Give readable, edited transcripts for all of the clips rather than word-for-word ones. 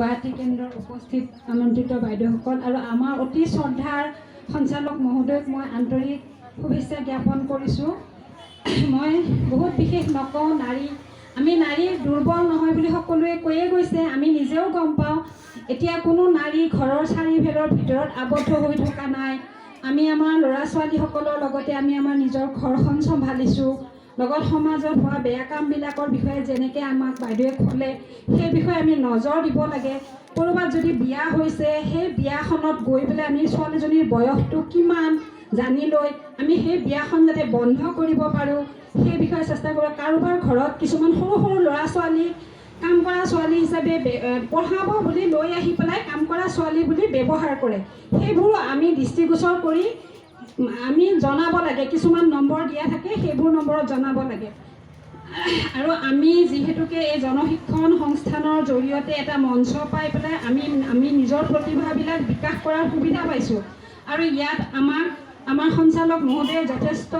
গুৱাহাটী কেন্দ্ৰৰ উপস্থিত আমন্ত্ৰিত বাইদেউসকল আৰু আমাৰ অতি শ্ৰদ্ধাৰ সঞ্চালক মহোদয়ক মই আন্তৰিক শুভেচ্ছা জ্ঞাপন কৰিছোঁ। মই বহুত বিশেষ নকওঁ। নাৰী, আমি নাৰী দুৰ্বল নহয় বুলি সকলোৱে কৈয়ে গৈছে। আমি নিজেও গম পাওঁ। এতিয়া কোনো নাৰী ঘৰৰ চাৰিবেৰৰ ভিতৰত আবদ্ধ হৈ থকা নাই। আমি আমাৰ ল'ৰা ছোৱালীসকলৰ লগতে আমি আমাৰ নিজৰ ঘৰখন চম্ভালিছোঁ। লগত সমাজত হোৱা বেয়া কামবিলাকৰ বিষয়ে যেনেকৈ আমাক বাইদেৱে ক'লে, সেই বিষয়ে আমি নজৰ দিব লাগে। ক'ৰবাত যদি বিয়া হৈছে, সেই বিয়াখনত গৈ পেলাই আমি ছোৱালীজনীৰ বয়সটো কিমান জানি লৈ আমি সেই বিয়াখন যাতে বন্ধ কৰিব পাৰোঁ, সেই বিষয়ে চেষ্টা কৰোঁ। কাৰোবাৰ ঘৰত কিছুমান সৰু সৰু ল'ৰা ছোৱালী কাম কৰা ছোৱালী হিচাপে পঢ়াব বুলি লৈ আহি পেলাই কাম কৰা ছোৱালী বুলি ব্যৱহাৰ কৰে, সেইবোৰো আমি দৃষ্টিগোচৰ কৰি আমি জনাব লাগে। কিছুমান নম্বৰ দিয়া থাকে, সেইবোৰ নম্বৰত জনাব লাগে। আৰু আমি যিহেতুকে এই জনশিক্ষণ সংস্থানৰ জৰিয়তে এটা মঞ্চ পাই পেলাই আমি নিজৰ প্ৰতিভাবিলাক বিকাশ কৰাৰ সুবিধা পাইছোঁ আৰু ইয়াত আমাক আমাৰ সঞ্চালক মহোদয়ে যথেষ্ট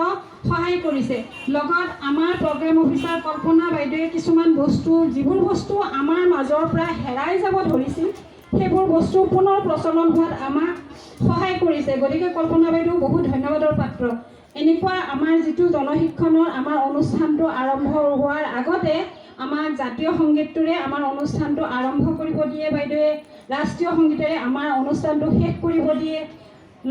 সহায় কৰিছে। লগত আমাৰ প্ৰগ্ৰেম অফিচাৰ কল্পনা বাইদেৱে কিছুমান বস্তু, যিবোৰ বস্তু আমাৰ মাজৰ পৰা হেৰাই যাব ধৰিছিল, সেইবোৰ বস্তু পুনৰ প্ৰচলন হোৱাত আমাক সহায় কৰিছে। গতিকে কল্পনা বাইদেউ বহুত ধন্যবাদৰ পাত্ৰ। এনেকুৱা আমাৰ যিটো জনশিক্ষণৰ আমাৰ অনুষ্ঠানটো আৰম্ভ হোৱাৰ আগতে আমাক জাতীয় সংগীতটোৰে আমাৰ অনুষ্ঠানটো আৰম্ভ কৰিব দিয়ে বাইদেৱে, ৰাষ্ট্ৰীয় সংগীতেৰে আমাৰ অনুষ্ঠানটো শেষ কৰিব দিয়ে।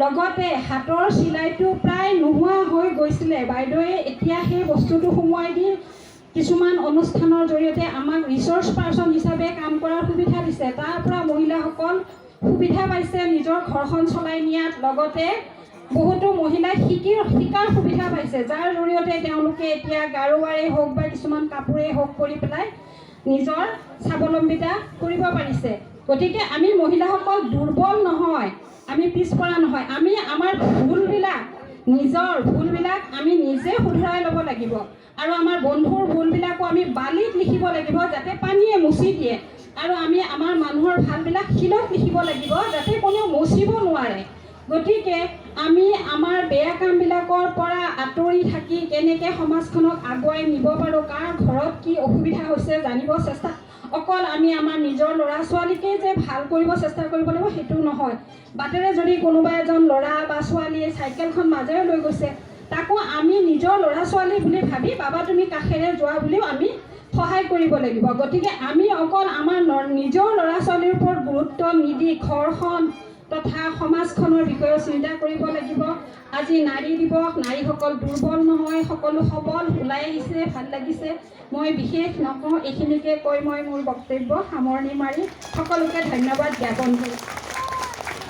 লগতে হাতৰ চিলাইটো প্ৰায় নোহোৱা হৈ গৈছিলে, বাইদেৱে এতিয়া সেই বস্তুটো সোমোৱাই দি কিছুমান অনুষ্ঠানৰ জৰিয়তে আমাক ৰিচ'ৰ্চ পাৰ্চন হিচাপে কাম কৰাৰ সুবিধা দিছে। তাৰ পৰা মহিলাসকল সুবিধা পাইছে নিজৰ ঘৰখন চলাই নিয়াত। লগতে বহুতো মহিলাই শিকাৰ সুবিধা পাইছে, যাৰ জৰিয়তে তেওঁলোকে এতিয়া গাৰোৱাৰেই হওক বা কিছুমান কাপোৰেই হওক কৰি পেলাই নিজৰ স্বাৱলম্বিতা কৰিব পাৰিছে। গতিকে আমি মহিলাসকল দুৰ্বল নহয়, আমি পিছপৰা নহয়। আমি আমাৰ ভুলবিলাক, নিজৰ ভুলবিলাক আমি নিজে শুধৰাই ল'ব লাগিব আৰু আমাৰ বন্ধুৰ ভুলবিলাকো আমি বালিত লিখিব লাগিব, যাতে পানীয়ে মুচি দিয়ে আৰু আমি আমাৰ মানুহৰ ভালবিলাক শিলত লিখিব লাগিব, যাতে কোনেও মুচিব নোৱাৰে। গতিকে আমি আমাৰ বেয়া কামবিলাকৰ পৰা আঁতৰি থাকি কেনেকৈ সমাজখনক আগুৱাই নিব পাৰোঁ, কাৰ ঘৰত কি অসুবিধা হৈছে জানিব চেষ্টা, অকল আমি আমাৰ নিজৰ ল'ৰা ছোৱালীকেই যে ভাল কৰিব চেষ্টা কৰিব লাগিব, সেইটো নহয়। বাটেৰে যদি কোনোবা এজন ল'ৰা বা ছোৱালীয়ে চাইকেলখন মাজেৰে লৈ গৈছে, তাকো আমি নিজৰ ল'ৰা ছোৱালী বুলি ভাবি "বাবা, তুমি কাষেৰে যোৱা" বুলিও আমি সহায় কৰিব লাগিব। গতিকে আমি অকল আমাৰ নিজৰ ল'ৰা ছোৱালীৰ ওপৰত গুৰুত্ব নিদি ঘৰখন তথা সমাজখনৰ বিষয়েও চিন্তা কৰিব লাগিব। আজি নাৰী দিৱস। নাৰীসকল দুৰ্বল নহয়, সকলো সবল ওলাই আহিছে, ভাল লাগিছে। মই বিশেষ নকওঁ। এইখিনিকে কৈ মই মোৰ বক্তব্য সামৰণি মাৰি সকলোকে ধন্যবাদ জ্ঞাপন কৰিছোঁ।